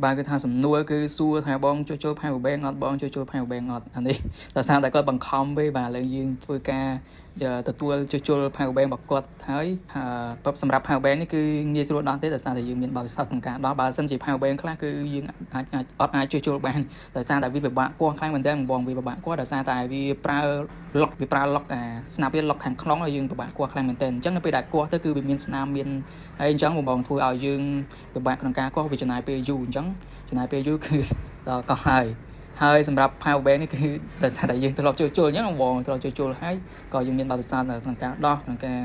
បាទគឺថាសំណួរគឺសួរថាបងជួសជុល power bank អត់បងជួសជុល power bank អត់អានេះដោយសារតែគាត់បង្ខំវិញបាទឥឡូវយើងធ្វើការទទួលជួសជុល power bank របស់គាត់ហើយអឺសម្រាប់ power bank នេះគឺងាយស្រួលដោះទេដោយសារតែយើងមានបទពិសោធន៍ក្នុងការដោះបើសិនជា power bank ខ្លះគឺយើងអាចអាចអត់អាចជួសជុលបានដោយសារតែវាពិបាកគាស់ខ្លាំងមែនទែនបងវាពិបាកគាស់ដោយសារតែវាប្រើ lock វាប្រើ lock អាស្នាប់វា lock ខាងក្នុងហើយយើងពិបាកគាស់ខ្លាំងមែនទែនអញ្ចឹងនៅពេលដែលគាស់ទៅគឺវាមានស្នាមមានហើយអញ្ចឹងបងបងធ្វើឲ្យយើងពិបាកក្នុងការគាស់វាចំណាយពេលយូរអញ្ចឹងចំណាយពេលយូរគឺដល់កោះហើយហើយសម្រាប់ power bank នេះគឺដោយសារតែយើងធ្លាប់ជួសជុលអញ្ចឹងបងធ្លាប់ជួសជុលហើយក៏យើងមានបទពិសោធន៍ក្នុងការដោះក្នុងការ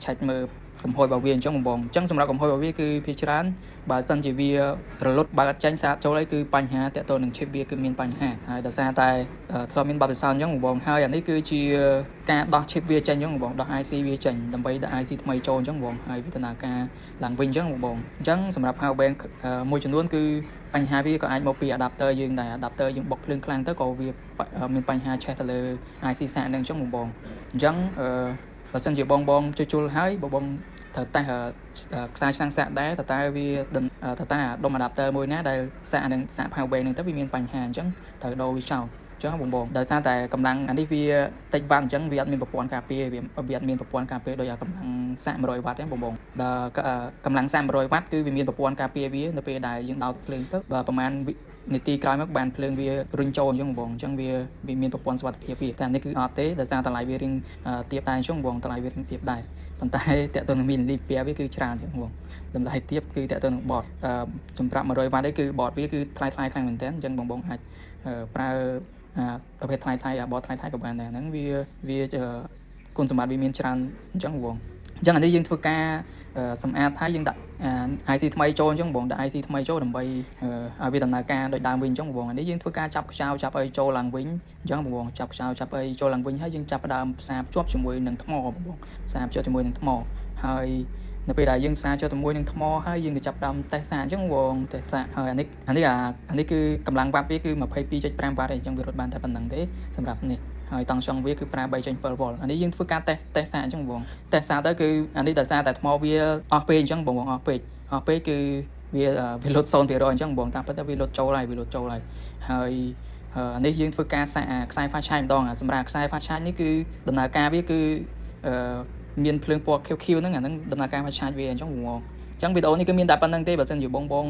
ឆែកមើលកំហុយរបស់វាអញ្ចឹងបងបងអញ្ចឹងសម្រាប់កំហុយរបស់វាគឺភាគច្រើនបើសិនជាវារលត់បើអត់ចាញ់សាកចូលអីគឺបញ្ហាតាក់ទងនឹង chip វាគឺមានបញ្ហាហើយដោយសារតែធ្លាប់មានបទពិសោធន៍អញ្ចឹងបងបងហើយអានេះគឺជាការដោះ chip វាចេញអញ្ចឹងបងបងដោះ IC វាចេញដើម្បីដាក់ IC ថ្មីចូលអញ្ចឹងបងហើយវាដំណើរការឡើងវិញអញ្ចឹងបងបងអញ្ចឹងសម្រាប់ power bank មួយចំនួនគឺបញ្ហាវាក៏អាចមកពី adapter យើងដែរ adapter យើងបុកភ្លើងខ្លាំងទៅក៏វាមានបញ្ហាឆេះទៅលើ IC សាកនឹងអញ្ចឹងបងបងអញ្ចឹងអឺបើសិនជាបងបងជួសជុលហើយបងបងត្រូវតេស្តខ្សែឆ្នាំងសាកដែរតើតើវាតើតើដុំ adapter មួយណាដែលសាកនឹងសាក power bank ហ្នឹងទៅវាមានបញ្ហាអញ្ចឹងត្រូវដូរវាចោលចឹងបងបងដោយសារតែកម្លាំងអានេះវាតិចវ៉ាត់អញ្ចឹងវាអត់មានប្រព័ន្ធការពារវាវាអត់មានប្រព័ន្ធការពារដូចកម្លាំងសាក100វ៉ាត់ទេបងបងដល់កម្លាំងសាក100វ៉ាត់គឺវាមានប្រព័ន្ធការពារវានៅពេលដែលយើងដោតភ្លើងទៅបើប្រហែលនាទីក្រោយមកបានភ្លើងវារុញចូលអញ្ចឹងបងអញ្ចឹងវាវាមានប្រព័ន្ធសុវត្ថិភាពវាតែនេះគឺអត់ទេដោយសារតម្លៃវារៀងទាបដែរអញ្ចឹងបងតម្លៃវារៀងទាបដែរប៉ុន្តែតើតើនឹងមីលីពែវាគឺច្រើនអញ្ចឹងបងតម្លៃទាបគឺតើតើនឹងបតសម្រាប់100វ៉ាត់នេះគឺបតវាគឺថ្លៃថ្លៃខ្លាំងមែនទែនអញ្ចឹងបងបងអាចប្រើប្រភេទថ្លៃថ្លៃបតថ្លៃថ្លៃក៏បានដែរហ្នឹងវាវាគុណសម្បត្តិវាមានច្រើនអញ្ចឹងបងអញ្ចឹងអានេះយើងធ្វើការសម្អាតហើយយើងដាក់ IC ថ្មីចូលអញ្ចឹងបងដាក់ IC ថ្មីចូលដើម្បីឲ្យវាដំណើរការដូចដើមវិញអញ្ចឹងបងអានេះយើងធ្វើការចាប់ខ្ចៅចាប់អីចូលឡើងវិញអញ្ចឹងបងចាប់ខ្ចៅចាប់អីចូលឡើងវិញហើយយើងចាប់ដើមផ្សារភ្ជាប់ជាមួយនឹងថ្មបងផ្សារភ្ជាប់ជាមួយនឹងថ្មហើយនៅពេលដែលយើងផ្សារចូលជាមួយនឹងថ្មហើយយើងក៏ចាប់ដើមតេស្តសាកអញ្ចឹងបងតេស្តសាកហើយអានេះអានេះអានេះគឺកម្លាំងវ៉ាត់វាគឺ22.5វ៉ាត់ឯងអញ្ចឹងវារត់បានតែប៉ុណ្្នឹងទេសម្រាប់នេះហើយតង់ស្យុងវាគឺប្រើ3.7វ៉ុលអានេះយើងធ្វើការតេស្តតេស្តសាកអញ្ចឹងបងតេស្តសាកទៅគឺអានេះដោយសារតែថ្មវាអស់ពេកអញ្ចឹងបងបងអស់ពេកអស់ពេកគឺវាវាលុត0%អញ្ចឹងបងតាមពិតទៅវាលុតចូលហើយវាលុតចូលហើយហើយអានេះយើងធ្វើការសាកខ្សែ fast charge ម្ដងសម្រាប់ខ្សែ fast charge នេះគឺដំណើរការវាគឺអឺមានភ្លើងពណ៌ QQ ហ្នឹងអាហ្នឹងដំណើរការ fast charge វាអញ្ចឹងបងអញ្ចឹងវីដេអូនេះគឺមានតែប៉ុណ្្នឹងទេបើសិនជាបងបង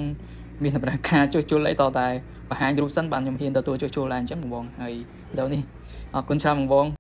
មានដំណើរការជួសជុលអីតតែបង្ហាញរូបសិនបានខ្ញុំហ៊ានទទួលជួសជុលដែរអញ្ចឹងបងបងហើយវីដេអូនេះអរគុណច្រើនបងបង។